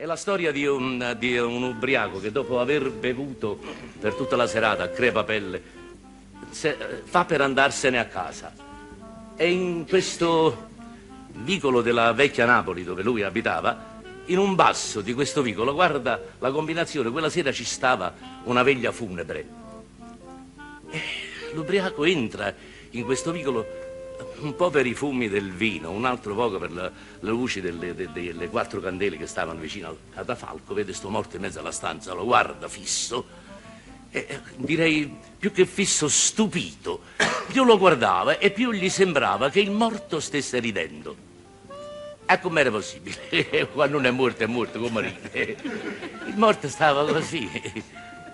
È la storia di un, di un ubriaco che dopo aver bevuto per tutta la serata a crepapelle se, fa per andarsene a casa. E in questo vicolo della vecchia Napoli dove lui abitava, in un basso di questo vicolo, guarda la combinazione, quella sera ci stava una veglia funebre. E l'ubriaco entra in questo vicolo un po' per i fumi del vino, un altro poco per la, le luci delle, delle, delle quattro candele che stavano vicino al catafalco, vede sto morto in mezzo alla stanza, lo guarda fisso, e direi più che fisso stupito. Più lo guardava e più gli sembrava che il morto stesse ridendo. E com'era possibile? Quando uno è morto è morto, come ride? Il morto stava così.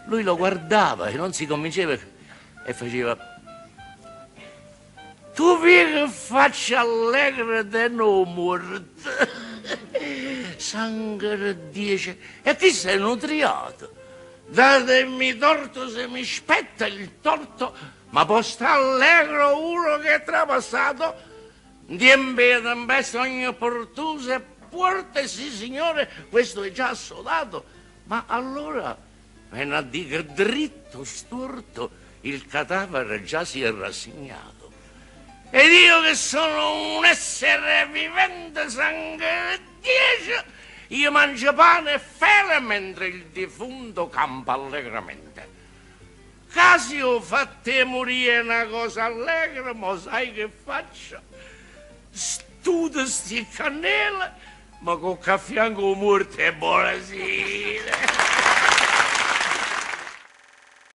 Lui lo guardava e non si convinceva e faceva... Tu vedi che faccia allegra de no morto. Sangue dice, e chi sei nutriato? Datemi torto se mi spetta il torto, ma può stare allegro uno che è trapassato. Diembe tempesta ogni portusa e porte, sì signore, questo è già assodato. Ma allora, me ne dica dritto, storto, il cadavere già si è rassegnato. Ed io che sono un essere vivente, sangue dice, io mangio pane e fele mentre il defunto campa allegramente. Casi ho fatto morire una cosa allegra, ma sai che faccio? Studo sti cannelle, ma con a fianco morto e buonasera.